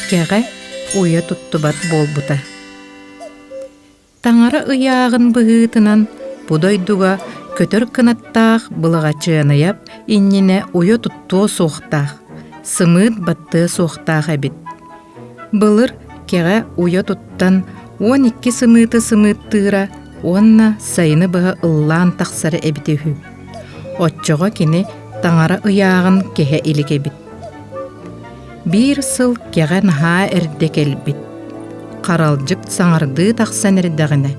Кэҕэ уйа туттубат буолбута. Таҥара ыйааҕын быһыытынан бу дойдуга көтөр кынаттаах Былаҕачыанайап иннинэ уйа туттуо суохтаах, сымыыт баттыа суохтаах эбит. Былыр кэҕэ уйа туттан 12 сымыыты сымыыттыыра уонна сайыны быһа ыллаан тахсара эбитэ үһү. Оччоҕо кини таҥара ыйааҕын кэһэ илик эбит. Биир сыл кэҕэ наһаа эрдэ кэлбит. Харалдьык саҥардыы тахсан эрдэҕинэ,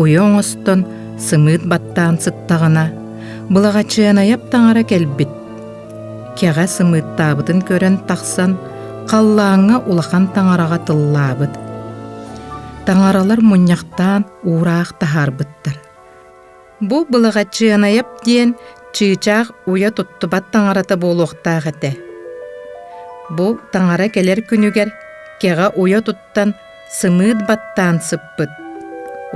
уйа оҥостон сымыыт баттаан сыттаҕына, Былаҕачыанайап таҥара кэлбит. Кэҕэ сымыыттаабытын көрөн тахсан, халлааҥҥа улахан таҥараҕа тыллаабыт. Таҥаралар мунньахтаан уураах таһаарбыттар. Бу Былаҕачыанайап диэн чыычаах уйа туттубат таҥарата буолуохтаах этэ. Бу таҥара кэлэр күнүгэр кэҕэ уйа туттан сымыыт баттаан сыппыт.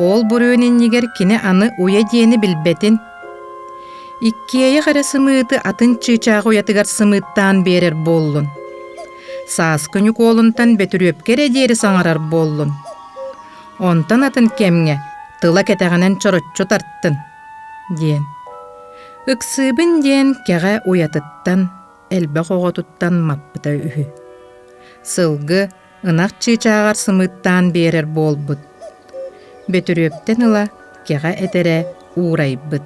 Ол буруйун иннигэр кини аны уйа диэни билбэтин. Иккиэйэх эрэ сымыыты атын чыычаах уйатыгар сымыыттаан биэрэр буоллун. Сааскы Ньукуолунтан Бөтүрүөпкэ эрэ диэри саҥарар буоллун. Онтон атын кэмҥэ тыла кэтэҕинэн чороччу тартын диэн. Ыксыыбын диэн кэҕэ уйатыттан, элбэх оҕотуттан маппыта үһү. Сылгы ынах чыычааҕар сымыыттаан биэрэр буолбут. Бөтүрүөптэн ыла кэҕэ этэрэ уурайбыт.